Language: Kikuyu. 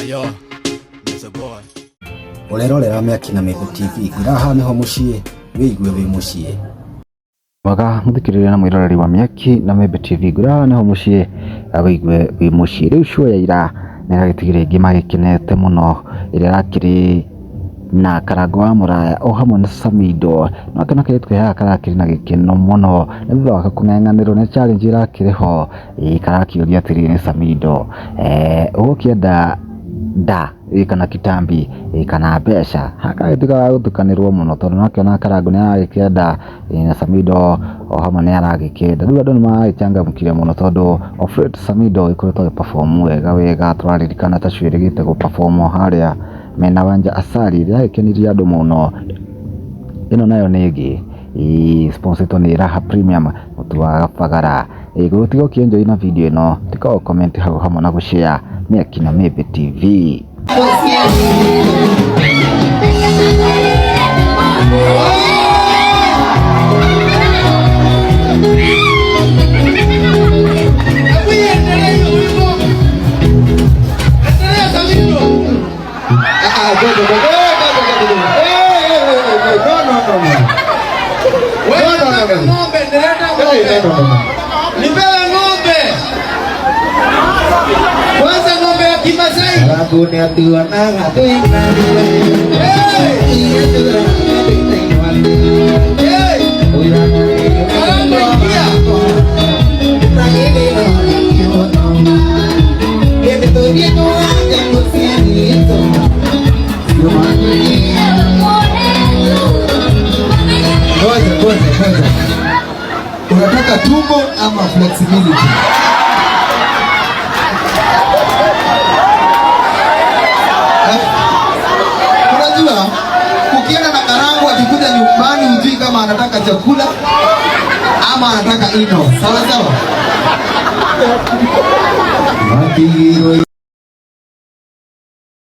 Yo, it's a boy. Ũrerorera Mĩaki na Mĩmbi TV, ngwĩra haha nĩho mũciĩ, wĩigue wĩ mũciĩ. Mwega mũthikĩrĩria na mwĩroreri wa Mĩaki na Mĩmbi TV, ngwĩra haha nĩho mũciĩ, wĩigue wĩ mũciĩ. Rĩu show ya ira nĩ ĩragĩtigire aingĩ magĩkenete mũno, ĩrĩa ĩrakĩrĩ na Karango wa Mũraya o hamwe na Samido. No akĩona kairĩtu ke haha karakĩrĩ na gĩkeno mũno nĩ thutha wake kũng'eng'anĩrwo nĩ challenge ĩrakĩrĩ ho, ĩĩ karakĩũria atĩrĩrĩ nĩ Samido, ũgũkĩenda nda kana kitambi kana mbeca. Haha karagĩtuĩka ga gũtukanĩrwo mũno tondũ nĩwakĩona Karango nĩ aragĩkĩenda na Samido o hamwe nĩ aragĩkĩenda. Rĩu andũ nĩ maragĩcangamũkire mũno tondũ of late Samido agĩkoretwo agĩ perform wega wega, tũraririkana ta show ĩrĩgĩte gũ perform harĩa mena Wanja Asali ĩrĩa yagĩkenirie andũ mũno. Ĩno nayo nĩ ĩngĩ ĩĩ sponsored nĩ Raha Premium mũtu wa Gabagara. Gũtiga ũkĩ enjoy na video ĩno, tiga gũ comment hau hamwe na gũ share Mĩaki na Mĩmbi TV. Ah, ngoja, ngoja, eh, ngoja, ngoja, ngoja. Eh, eh, eh, eh, no, no, no, no. Wewe No, no, no, nataka no. ng'ombe, nileta Eh, ng'ombe. no, no, no. Nipewe ng'ombe. Kwanza ng'ombe ya Kimasai. Hey! Hey! Karango ingia. Ngoja, ngoja, ngoja. Unataka tumbo ama flexibility? Eh? Unajua ukienda na Karangu akikuja nyumbani hujui kama anataka chakula ama anataka ino. Sawa sawa.